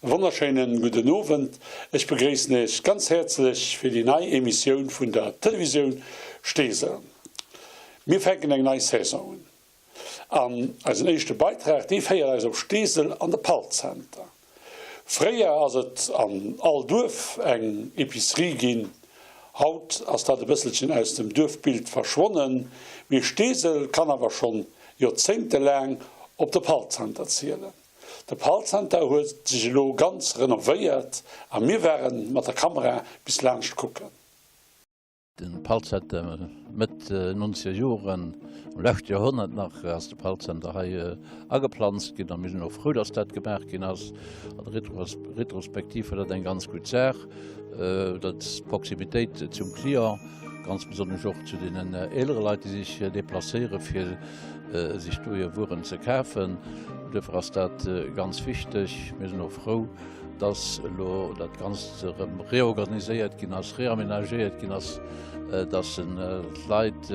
E wonnerschéinen gudden Owend. Ech begréissen Iech ganz häerzlech fir déi nei Emissioun vun der Televisioun Steesel. Mir fänken eng nei Saison un. An eisen éischte Beitrag, dee féiert eis op Steesel an de Pall Center. Fréier ass et an all Duerf eng Epicerie ginn. Haut ass dat e bësselchen aus dem Duerfbild verschwonnen, mee Steesel kann awer schonn joerzéngtelaang op de Pall Center zielen. De Pall Center huet sech elo ganz renovéiert a mir waren mat der Kamera bis laanscht kucken. Den Pall Center, Mëtt nonzeger Joren, am leschte Joerhonnert nach, ass de Pall Center hei ageplanzt ginn a mir sinn och frou, dass dat gemaach ginn ass. An Retrospektiv war dat eng ganz gutt Saach, dat d'Proximitéit zum Client, ganz besonnesch och zu deenen eelere Leit, déi sech deplacéiere fir sech do hir Wueren ze kafen. Duerfir ass dat ganz wichteg. Mir sinn och frou, dass elo dat Ganzt erëm reorganiséiert ginn ass, reamenagéiert ginn ass, dass d'Leit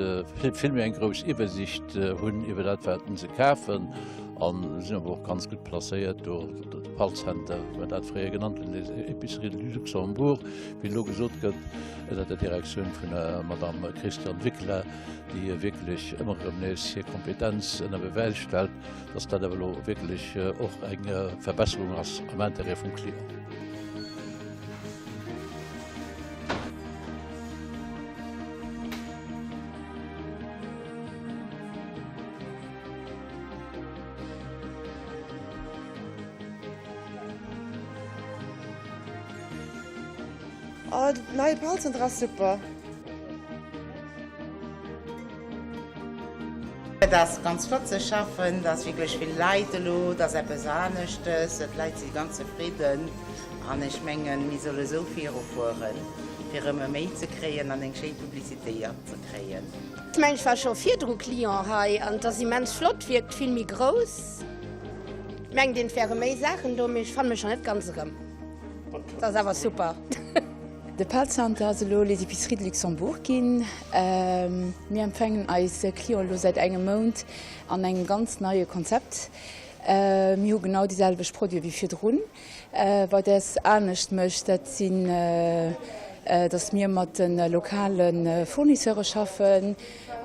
vill méi eng grouss Iwwersicht hunn iwwer dat, wat se kafen. A sinn awer och ganz gutt placéiert do, de Pall Center, wéi mer dat fréier genannt hunn, les Épiceries du Luxembourg, wéi elo gesot gëtt, ënner der Direktioun vun der Madame Christiane Wickler, déi wierklech ëmmer erëm nees hir Kompetenz ënner Bewäis stellt, dass dat awer elo wierklech och eng Verbesserung ass am Intérêt vum Client. Oh, den neie Palzenter ass super! Et ass ganz flott ze schaffen, et ass wierklech vill Leit elo, et ass eppes aneschtes, d'Leit si ganz zefridden an ech mengen, mir solle sou virufueren, fir erëm e méi ze kréien an eng schéi Publicité ze kréien. Ech mengen, ech war scho virdru Client hei an et ass immens flott, wierkt vill méi grouss. Mengt een, et wäre méi Saachen do, mee ech fanne mech nach net ganz erëm. Et ass awer super. De Pal Center ass elo Les Épiceries de Luxembourg ginn. Mir empfänken eis Clienten elo säit engem Mount an engem ganz neie Konzept. Mir hu genau déi selwecht Produite wéi virdrun. Wat eis anescht mécht, dat sinn, datt mir mat de lokale Fournisseure schaffen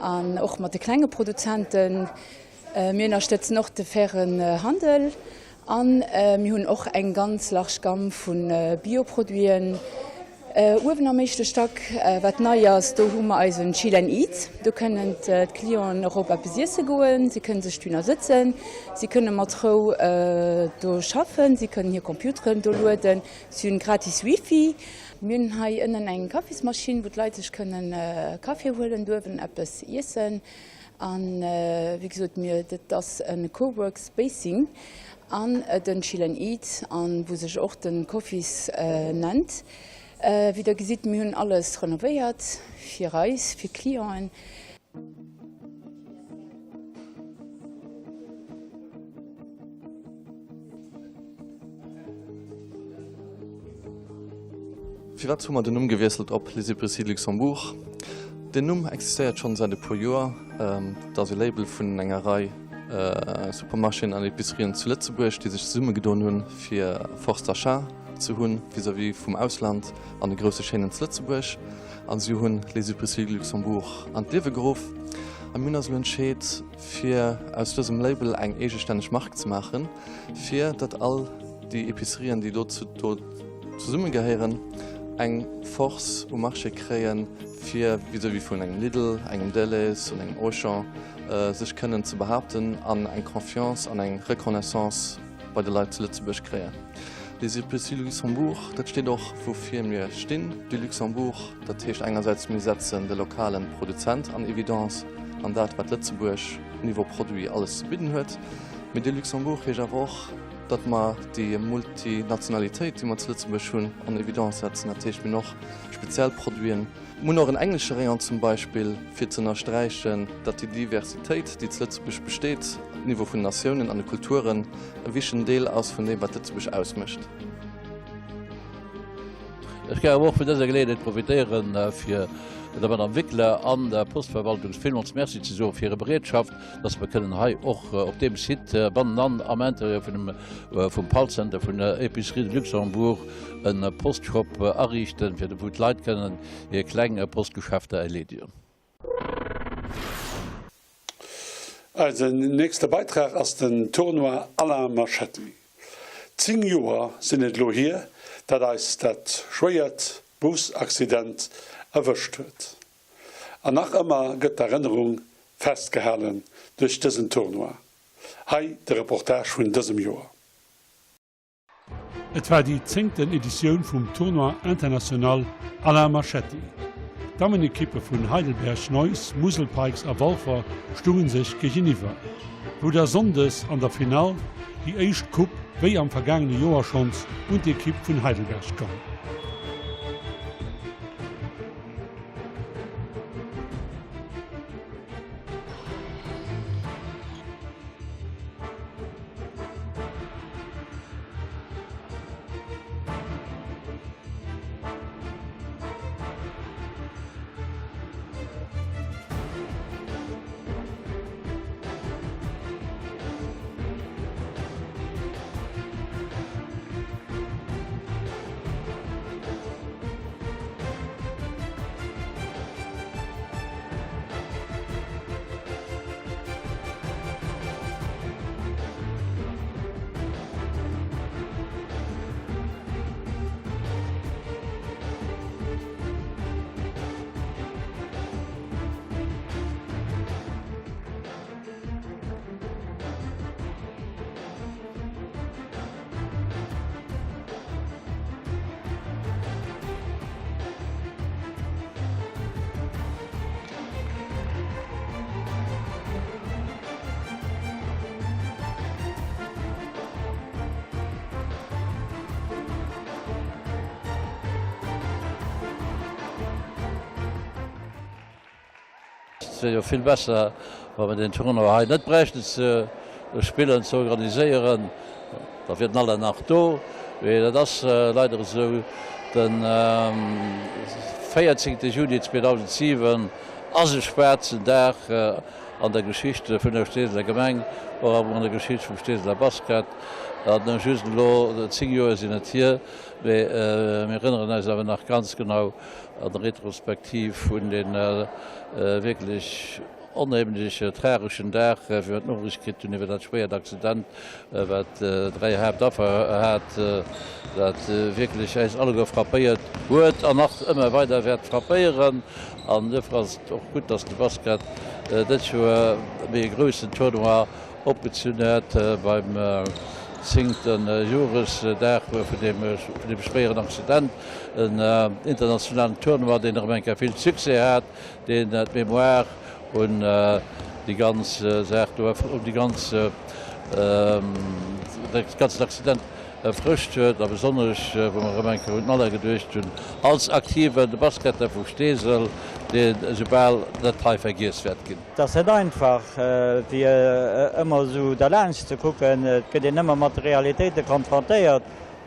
an och mat de klenge Produzenten. Mir ënnerstëtzen och de fairen Handel an mir hunn och eng ganz large Gamme vu Bioproduiten. Uewen am éischte Stack, wat nei ass, do hu mer eisen Chill and Eat. Do kënnen d'Clienten erop eppes iesse goen, si kënnen sech dohinner sëtzen, si kënne mat Rou do schaffen, si kënnen hir Computeren do lueden, si hunn gratis Wifi. Mir hunn hei ënnen eng Kaffismaschinn, wou d'Leit sech kënnen Kaffi huelen, duerwen eppes iessen. An wéi gesot, mir, dat ass e Cowork Spacing an den Chill and Eat, an wou sech och de Coffees nennt. Wéi Der gesitt, mir hunn alles renovéiert fir eis, fir d'Clienten. Firwat hu mer den Numm gewiesselt op Les Épiceries de Luxembourg? Den Numm existéiert schonn säit e puer Joer. Et ass e Label vun enger Rei Supermarchéen an Epicerien zu Lëtzebuerg, déi sech zesummegedoen hunn, fir Force d'achat ze hunn vis-à-vis vum Ausland an de grousse Chaînen zu Lëtzebuerg. A si hunn Les Épiceries de Luxembourg an d'Liewe geruff. A mir hunn eis elo entscheet, fir aus dësem Label eng eegestänneg Mark ze maachen, fir datt all déi Epicerien, déi do zesummegehéieren, eng Force um Marché kréien, fir vis-à-vis vun engem Lidl, engem Delhaize und engem Auchan sech kënnen ze behaapten an eng Confiance an eng Reconnaissance bei de Leit zu Lëtzebuerg kréien. Les Épiceries du Luxembourg, dat steet och woufir mir stinn, du Luxembourg, dat heescht engersäits mir setzen de lokalen Produzent an Evidence an dat wat Lëtzebuerg niveau Produit alles ze bidden huet, mee du Luxembourg heescht awer och, datt mer déi Multinationalitéit, déi mer zu Lëtzebuerg hunn, en évidence setzen. Dat heescht, mir hunn och speziell Produiten. Mir hunn och en englesche Rayon zum Beispill, fir ze ënnersträichen, datt déi Diversitéit, déi zu Lëtzebuerg besteet, um Niveau vun den Natiounen an de Kulturen, e wichtegen Deel ass vun deem, wat Lëtzebuerg ausmécht. Ech géif awer och vun dëser Geleeënheet profitéieren, fir. Der Madame Wickler an der Postverwaltung villmools Merci ze soe fir hir Bereetschaft, dass mer kënnen hei och op deem Site bannenan am Intérieur vun dem vum Pallcenter vun der Épicerie de Luxembourg e Postshop ariichten, fir wou d'Leit kënnen hir kleng Postgeschäfter erleedigen. Eisen nächste Beitrag ass den Tournoi Alain Marchetti. 10 Joer sinn et elo hier, dat eis dat schwéiert Busaccident erwëscht huet. An nach ëmmer gëtt d'Erënnerung festgehalen duerch dësen Tournoi. Hei de Reportage vun dësem Joer. Et war déi zéngten Editioun vum Tournoi International Alain Marchetti. D'Dammenekippe vun Heidelberg, Neuss, Musel Pikes a Walfer stungen sech géigeniwwer, wou da sonndes an der Finall déi éischt Coupe wéi am vergaangene Joer schonns un d'Ekipp vun Heidelberg goung. Et wier jo vill besser, wa mer deen Tournoi hei net bräichten ze spillen, ze organiséieren. Da wier den Alain nach do. Mee dat ass leider esou. De 14 Juni 2007 ass e schwaarzen Dag an der Geschicht vun der Steeseler Gemeng, och an der Geschicht vum Steeseler Basket. An just elo 10 Joer sinn et hier, mee mir erënneren eis awer nach ganz genau an der Retrospektiv un dee wierklech onheemlech trageschen Dag, wéi mer d'Noriicht kritt hunn iwwer dat schwéiert Accident, wat 3 Haaptaffer hat, dat wierklech äis alleguer frappéiert huet an nach ëmmer weider wäert frappéieren. An duerfir ass et och gutt, dass de Basket dëst Joer méi e groussen Tournoi opgezunn huet beim zéngte Joresdag vun deem schwéieren Accident, en internationalen Tournoi, deen erëm eng Kéier vill Succès hat. deen d'Mémoire un déi ganz Saach do, un déi ganz, dat ganzen Accident erfrëscht huet a besonnesch, wou mer erëm eng Kéier un den Alain geduecht hunn, als aktive Basketter vu Steesel, deen esoubal net hei vergiess wäert ginn. Et ass net einfach, fir ëmmer esou derlaanscht ze kucken. Et gëtt een ëmmer mat de Realitéite konfrontéiert.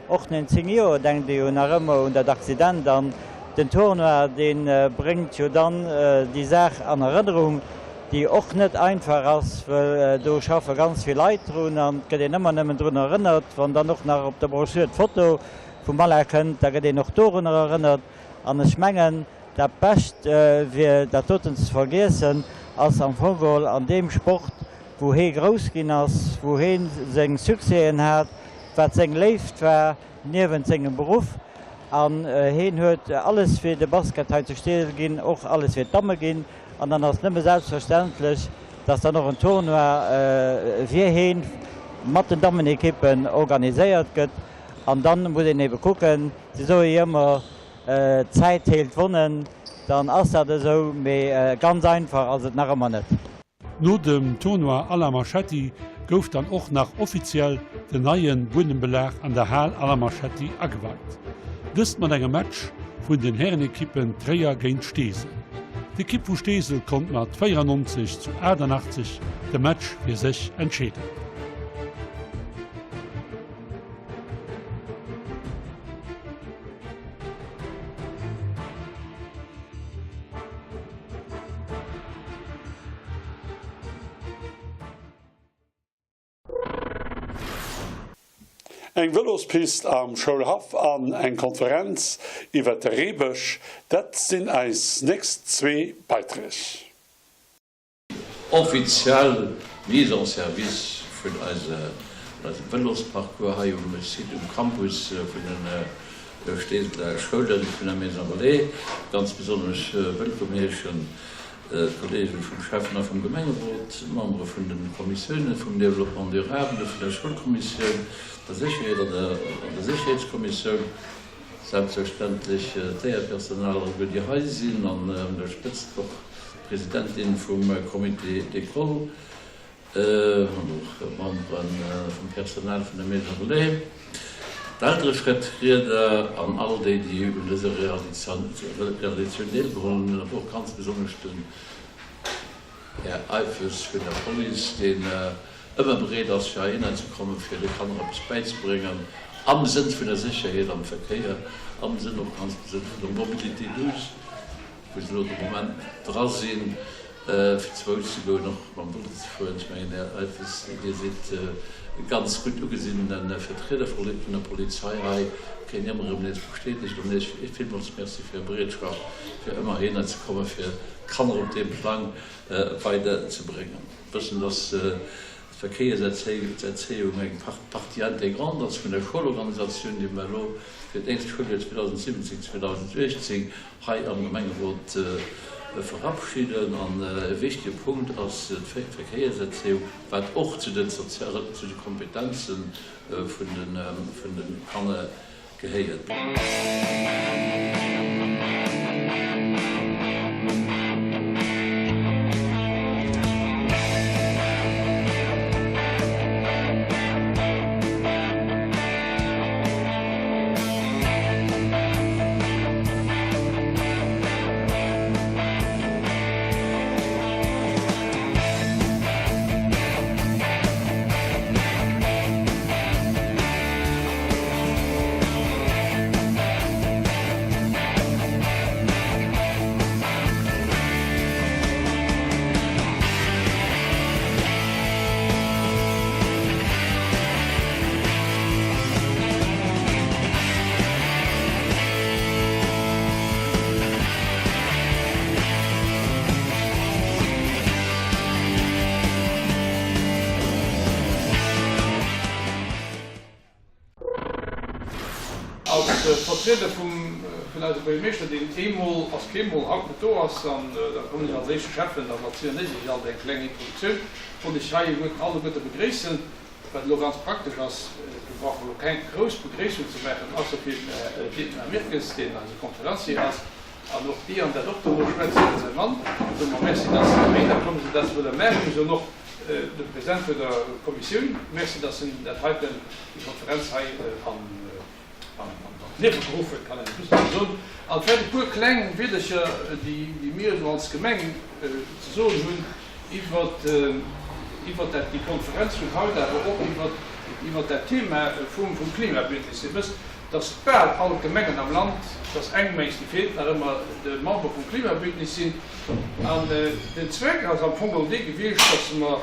Och no 10 Joer denkt ee jo nach ëmmer un dat Accident an den Tournoi dee bréngt jo dann déi Saach an Erënnerung, déi och net einfach ass, wëll do schaffe ganz vill Leit drun an et gëtt een ëmmer nëmmen drun erënnert. Wann dann och nach op der Broschür d'Foto vum Alain kënnt, da gëtt een och dorunner erënnert an ech mengen, dat Bescht fir dat doten ze vergiessen ass am Fong geholl an deem Sport, wou hee grouss ginn ass, wou hee seng Succèsen hat, wat seng Léift war niewent sengem Beruff. An heen huet alles fir de Basket hei zu Steesel ginn, och alles fir d'Damme ginn. An dann ass nëmme selbstverständlech, dass dann och en Tournoi fir heen mat den Dammenekippen organiséiert gëtt. An dann muss een ebe kucken, si soe jo ëmmer, d'Zäit heelt Wonnen, dann ass dat esou, mee ganz einfach ass et nach ëmmer net. No dem Tournoi Alain Marchetti gouf dann och nach offiziell den neie Buedembelag an der Hal Alain Marchetti ageweit. Dëst mat engem Match vun den Härenekippen Tréier géint Steesel. D'Ekipp vu Steesel konnt mat 94 zu 88 de Match fir sech entscheeden. Eng Vëlospist am Schoulhaff an eng Konferenz iwwer de Reebësch, dat sinn eis nächst zwee Beiträg. Offiziell Mise en service vun eisem Vëlosparcours hei um Site, um Campus vun de Steeseler Schoulen, vun der Maison Relais. Ganz besonnesch wëllkomm heeschen d'Kollegen vum Schäffen a vum Gemengerot, d'Membere vun de Kommissiounen vum Développement durable, vun der Schoulkommissioun, der Sécherheet an der Sécherheetskommissioun, selbstverständlech d'Léierpersonal, alleguer déi hei sinn, an un der Spëtzt och D'Presidentin vum Comité d'école an och Membere vum Personal vun der Maison Relais, d'Elterevertrieder an all déi, déi un dëser Realisatioun deelgeholl hunn, an och ganz besonnesch den Här Eiffes vun der Police, deen ëmmer bereet ass, fir heihinner ze kommen, fir de Kanner eppes bäizebréngen am Sënn vun der Sécherheet am Verkéier, am Sënn och ganz besonnesch vun der Mobilité douce. wou se elo de Moment dra sinn, fir zu Fouss ze goen, och mam Vëlo ze fueren. Ech mengen, Här Eiffes, Dir sidd e ganz gutt ugesinnene Vertrieder vun der Polizei hei, kéint ëmmer erëm nees bestätegen. An Iech villmools Merci fir Är Bereetschaft, fir ëmmer heihinner ze kommen, fir d'Kanner op deem Plang weiderzebréngen. Wëssen, dass d'Verkéierserzéiung eng Partie intégrante ass vun der Schoulorganisatioun, déi mer elo fir d'nächst Schouljoer 2017, 2018 hei am Gemengerot verabschieden. An e wichtige Punkt ass d'Verkéierserzéiung, wat och zu den zu de Kompetenze vun de Kanner gehéiert. Als Vertrieder vun eisem Buergermeeschter, deen eemol ass, keemol haut net do ass, an da kommen ech als éischte Schäffen, da verzielen ech iech alt eng kleng Introduktioun, wollt ech hei alleguerte begréissen. Wat elo ganz praktesch ass, do brauche mer elo keng grouss Begréissung ze maachen, ausser fir den Här Dietmar Mirkes, deen eise Conférencier ass, an och déi an dat och dono schwätzen, säi Mann. Soe mer Merci, dass se heihinner komm sinn, dat se wëlle maachen. Mir soen och dem President vun der Kommissioun Merci, dass en dat heiten, déi Konferenz hei an d'Liewe geruff huet, kann een just esou soen. An vläicht e puer kleng Wierdercher, déi mir esou als Gemeng ze soen hunn iwwert iwwert dat, déi Konferenz vun haut, awer och iwwert iwwert dat Thema vum vum Klimabündnis. Dir wësst, dass bal all d'Gemengen am Land, dass eng méinst, déi feelt nach ëmmer, de Member vum Klimabündnis sinn. An den Zweck ass am Fong geholl dee gewiescht, dass mer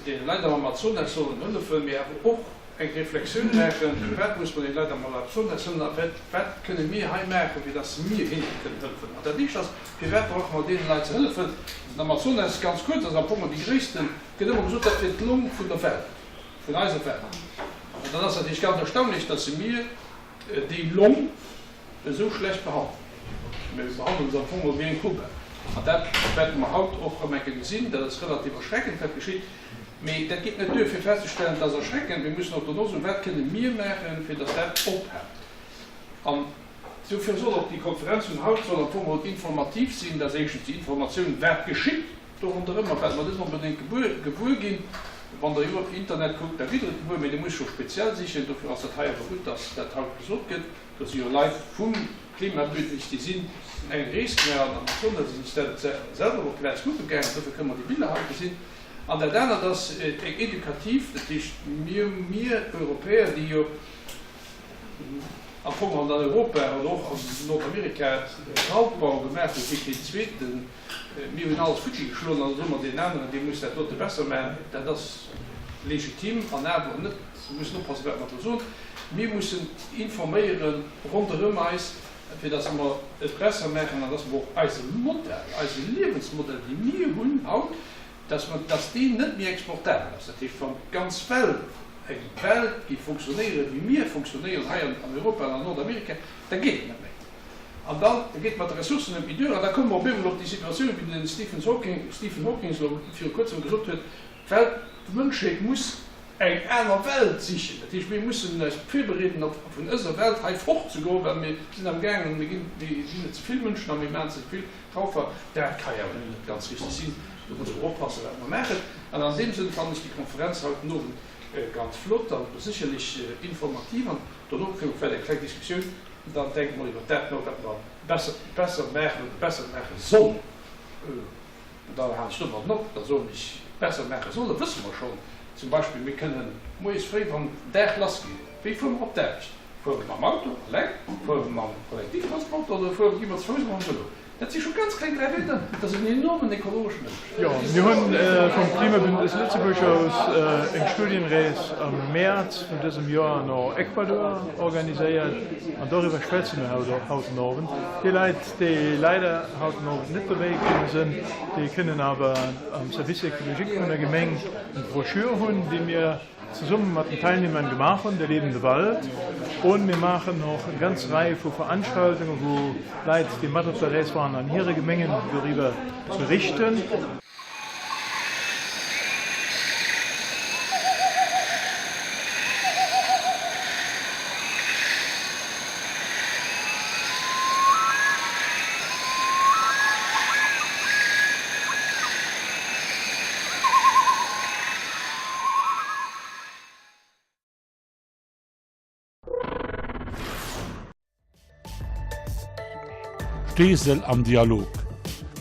deene Leit am Amazonas sollen hëllefen, mee awer och eng Reflexioun maachen, Firwat muss mer deene Leit am Amazonas hëllen a wat kënne mir hei maachen, fir dass mir hinne kënnen hëllefen? An dat éischt ass, Firwat brauche mer deene Leit ze hëllefen? Den Amazonas, ganz kuerz, ass am Fong déi gréissten, gëtt ëmmer gesot, dat wier d'Long vun der Welt, vun eiser Welt. An dann ass natierlech ganz erstaunlech, dass mir déi Long esou schlecht behandelen. Mir behandelen se am Fong wéi eng Poubelle. An dat wäerte mer haut och erëm eng Kéier gesinn. Dat ass relativ erschreckend, wat geschitt. Mee dat geet net duer, fir festzestellen, et ass erschreckend. Mir mussen och dono soen, Wat kënne mir maachen, fir datt dat ophält? An dofir soll och déi Konferenz vun haut soll am Fong och informativ sinn. Dat ass éischtens déi Informatioun, wat geschitt do ronderëm a wat mer net onbedéngt gewuer ginn. Wann Der iwwer Internet kuckt, da gitt Der et gewuer, mee Dir musst scho speziell sichen. Dofir ass dat hei awer gutt, datt dat haut gesot gëtt. Do si jo Leit vum Klimabündnis, déi sinn eng Rees gemaach an Amazonas, déi sinn sech dat selwer op d'Plaz kucke gaangen, dofir kënne mer déi Biller haut gesinn. An dat anert ass eng edukativ, dat heescht mir, mir Europäer, déi jo am Fong an Europa oder och an Nordamerika Raubbau gemaach hu wéi keen zweeten, mir hunn alles futti geschloen an da soe mer deen aneren, dee muss dat dote besser maachen. Dat ass legitim an awer net. Mir mussen oppassen, wat mer do soen. Mir mussen informéiere ronderëm eis, fir dass mer et besser maachen an dass mer och eise Modell, eise Liewensmodell, dee mir hunn haut, dass mer, dass deen net méi exportabel ass. Dat heescht, wann d'ganz Welt eng Welt géif fonctionnéieren, wéi mir fonctionnéieren hei an Europa an an Nordamerika, da geet et net méi. An da geet et mat de Ressourcen net méi duer. An da komme mer op eemol op déi Situatioun, wéi den Stephen Hawking, Stephen Hawking elo viru kuerzem gesot huet, D'Welt, d'Mënschheet muss eng aner Welt sichen. Dat heescht, mir mussen eis virbereeden, op vun ëser Welt hei fortzegoen, well mir sinn am gaangen, mir ginn, mir sinn net ze vill Mënschen a mir maachen ze vill Raufer. Dat ka jo awer net ganz richteg sinn. Do musse mer oppassen, wat mer maachen. An an deem Sënn fannen ech déi Konferenz haut den Owend ganz flott a sécherlech informativ. An dono kréie mer vläicht eng kleng Diskussioun. Dann denke mer iwwert dat no, wat mer besser, besser maachen oder besser maache sollen. Da halen ech domadden op. Da soen ech, besser maache solle wësse mer schonn. Zum Beispill, mir kënnen moies fréi, wann den Dag lassgeet, wéi fuere mer op d'Aarbecht? Fuere mer mam Auto eleng, fuere mer mam Kollektivtransport oder fuere gi mer ze Fouss mam Vëlo? Dat si scho ganz kleng 3 Wierder, dat ass en enormen ekologeschen Ënnerscheed. Jo, mir hunn vum Klimabündnis Lëtzebuerg aus eng Studienrees am Mäerz vun dësem Joer no Ecuador organiséiert an doriwwer schwätze mir haut haut den Owend. Déi Leit, déi leider haut den Owend net dobäi kënne sënn, déi kënnen awer am Service écologique vun der Gemeng eng Broschür hunn, déi mir zesumme mat den Teilnehmern gemaach hunn, Der lebende Wald. Und mir maachen och eng ganz Rei vu Veranstaltungen, wou Leit, déi mat op der Rees waren, an hire Gemengen doriwwer berichten. Steesel am Dialog.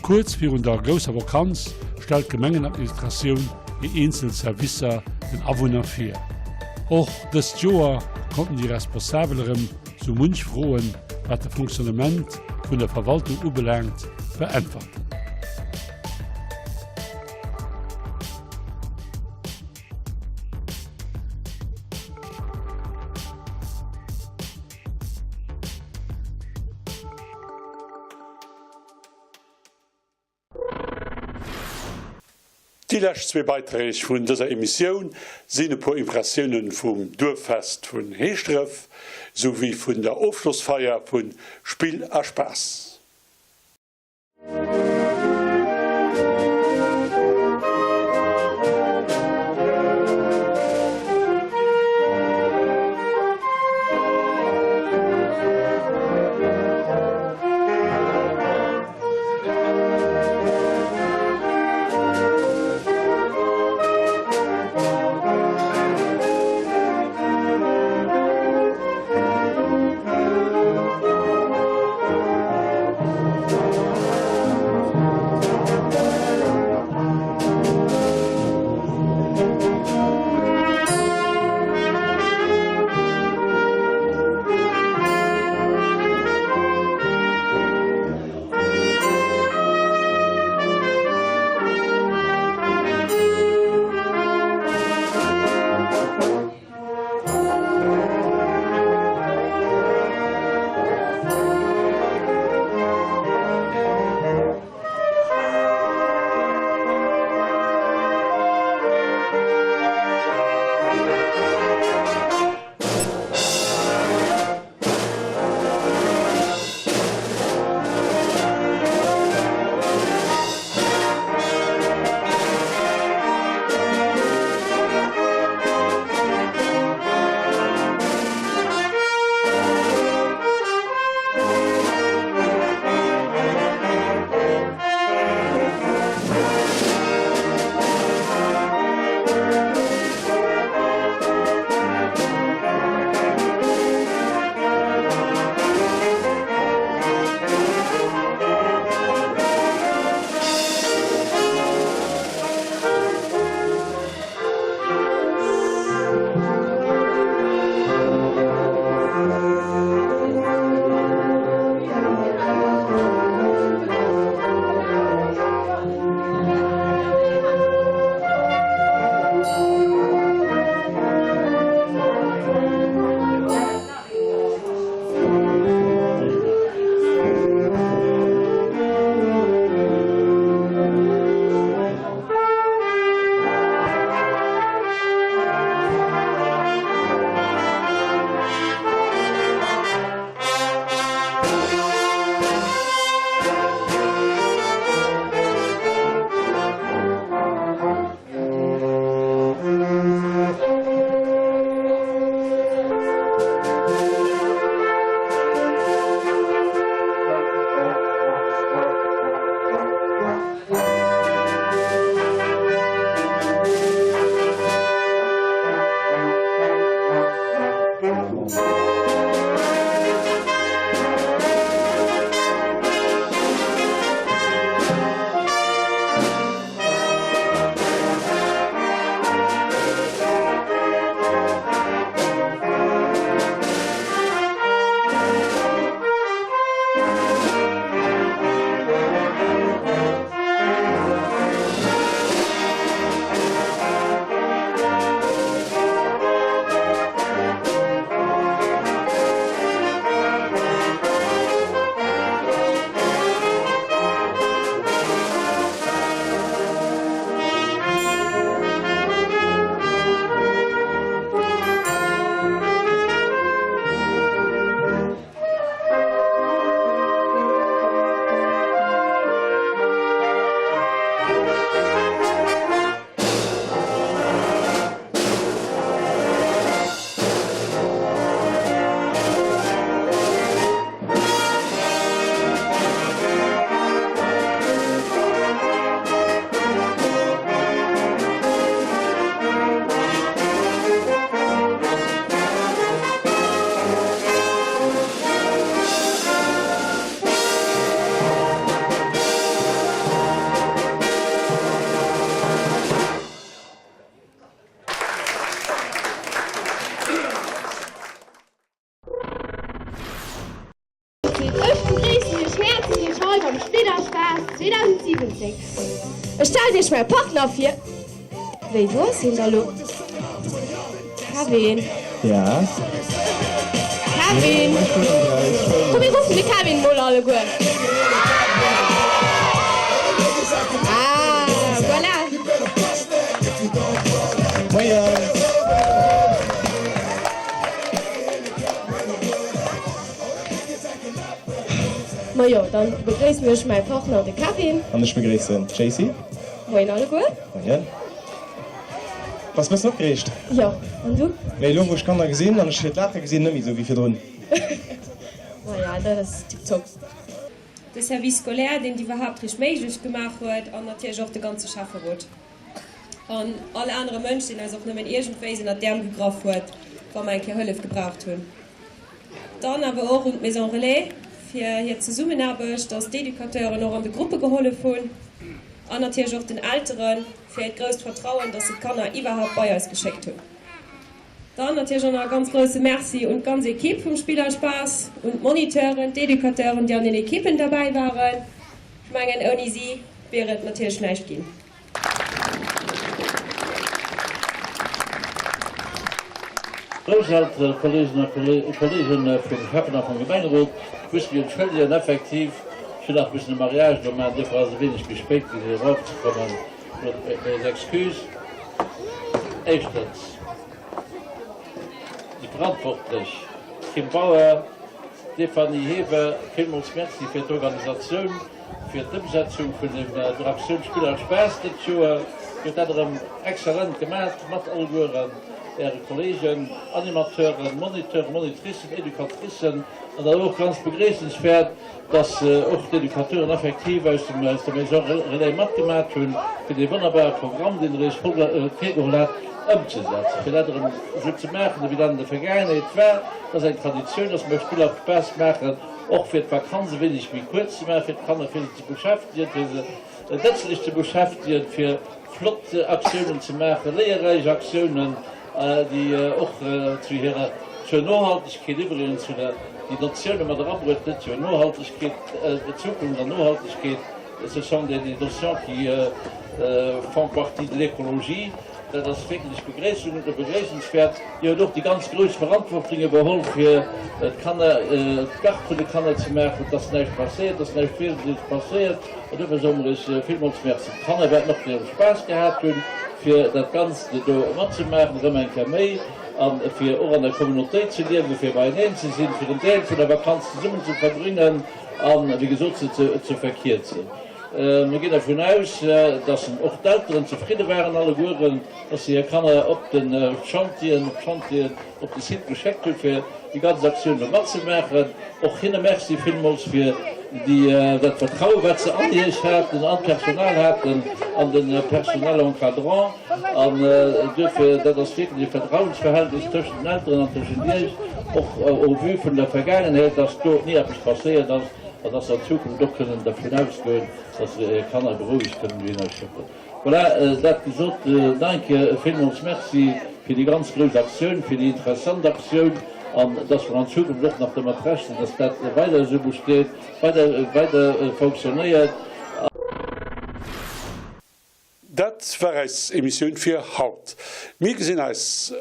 Kuerz virun der grousser Vakanz stellt d'Gemengenadministratioun hir eenzel Servicer den Awunner vir. Och dëst Joer konnten déi Responsabel erëm sou munch Froen, wat de Fonctionnement vun der Verwaltung ubelaangt, beäntwerten. Déi lescht zwee Beiträg vun dëser Emissioun sinn e puer Impressiounen vum Duerffest vun Heeschdref, sou wéi vun der Ofschlossfeier vun Spill a Spaass. vam Spill a Spaass 2017. Ech stellt iech mäi Partner vir. Wéi, wou ass hien da lo? Kevin? Ja? Kevin? Komm mir ruffen de Kevin mol alleguer. Ah, voilà. Moien! Majo, dann begréissen ech mäi Partner, de Kevin. An ech begréissen d'Jaycee. Moien alleguer. Moien. Bass bëssen opgereegt? Jo, an du? Mee elo wou ech d'Kanner gesinn an ech hiert Laache gesinn, net méi esou wéi virdrun. Maja, dat ass tiptop. De Service scolaire, deen et iwwerhaapt richt méiglech gemaach huet, an natierlech och de ganze Schäfferot an all anere Mënsch, deen eis och nëmmen iergendwéis ënnert d'Äerm gegraff huet, wa mer eng Kéier Hëllef gebraucht hunn. Dann awer och un d'Maison Relais fir hir Zesummenaarbecht, dass d'Educateuren och an de Gruppe gehollef hunn an natierlech och den Eltere fir hiert grousst Vertrauen, dass se d'Kanner iwwerhaupt bei eis geschéckt hunn. Dann natierlech och nach e ganz grousse Merci un d'ganz Equipe vum Spill a Spaass, un d'Moniteuren, d'Educateuren, déi an den Equippen derbäi waren. Ech mengen, ouni si wier et natierlech näischt ginn. Grousseltere, Kolleegen a Kolleegen vum Schäffen a vum Gemengerot, ech muss mech entschëllegen, effektiv, ech hunn nach missen e Mariage do maachen, duerfir ass e wéineg méi spéit ginn, fir erofzekommen. Mes excuses. Éischtens, déi Verantwortlech, Kim Bauer, Stéphanie Heber, villmools Merci fir d'Organisatioun. Fir d'Ëmsetzung vun der Aktioun Spill a Spaass dëst Joer huet dat erëm exzellent gemat mat allegueren Äre Kollegen, Animateuren, Moniteuren, Monitricen, Educatricen an dann och ganz begréissenswäert, dass och d'Educateuren effektiv aus der Maison Relais matgemat hunn, fir dee wonnerbare Programm, deen Der Iech virgeholl hat, ëmzesetzen, fir dat erëm esou ze maachen, ewéi dat an der Vergaangenheet war. Dat ass eng Traditioun, dass mer Spill a Spaass maachen. Och fir d'Vakanz e wéineg méi kuerz ze maachen, fir d'Kanner fir se ze beschäftegen, fir se nëtzlech ze beschäftegen, fir flott Aktiounen ze maachen, léierräich Aktiounen, déi och zu hirer, zur Nohaltegkeet, iwwregens zu der, déi Notioune mat erabruet gëtt, jo Nohaltegkeet, Zukunft an Nohaltegkeet, ce sont des notions qui font partie de l'écologie. Dat ass wierklech begréissenswäert. Dir hutt och déi ganz grouss Verantwortung iwwerholl, fir d'Kanner, d'Gard vun de Kanner ze maachen, dass näischt passéiert, dass näischt Wiesentlechs passéiert. An dofir soe mer Iech villmools Merci. D'Kanner wäerten och hire Spaass gehat hunn, fir dat Ganzt do matzemaachen, erëm eng Kéier méi, a fir och an der Communautéit ze liewen, fir beieneen ze sinn, fir en Deel vun der Vakanz zesummen ze verbréngen a wéi gesot se ze verkierzen. Mir ginn dervun aus, dass och d'Elteren zefridde waren allegueren, dass se hir Kanner op de Chantieren, op d'Chantieren, op de Site geschéckt hunn, fir déi ganz Aktioun do matzemaachen. Och hinne Merci villmools fir déi, dat Vertraue wat se an Iech haten, an d'Personal haten, an de Personnel encadrant. An duerfir, dat ass wierklech e Vertrauensverhältnis tëschent den Elteren an tëschent Iech, och au vu vun der Vergaangenheet, dass do ni eppes passéiert ass. An dass se an Zukunft och kënnen dervun ausgoen, dass se hir Kanner berouegt kënnen dohinner schécken. Voilà, dat gesot, nach eng Kéier villmools Merci fir déi ganz grouss Aktioun, fir déi interessant Aktioun, an dass mer an Zukunft och nach domat rechnen, dass dat weider esou besteet, weider, weider fonctionnéiert. Dat war eis Emissioun fir haut. Mir gesinn eis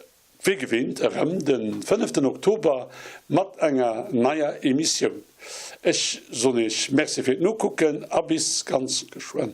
wéi gewinnt erëm de fënneften Oktober mat enger neier Emissioun. Ech soen iech Merci fir d'Nokucken a bis ganz geschwënn.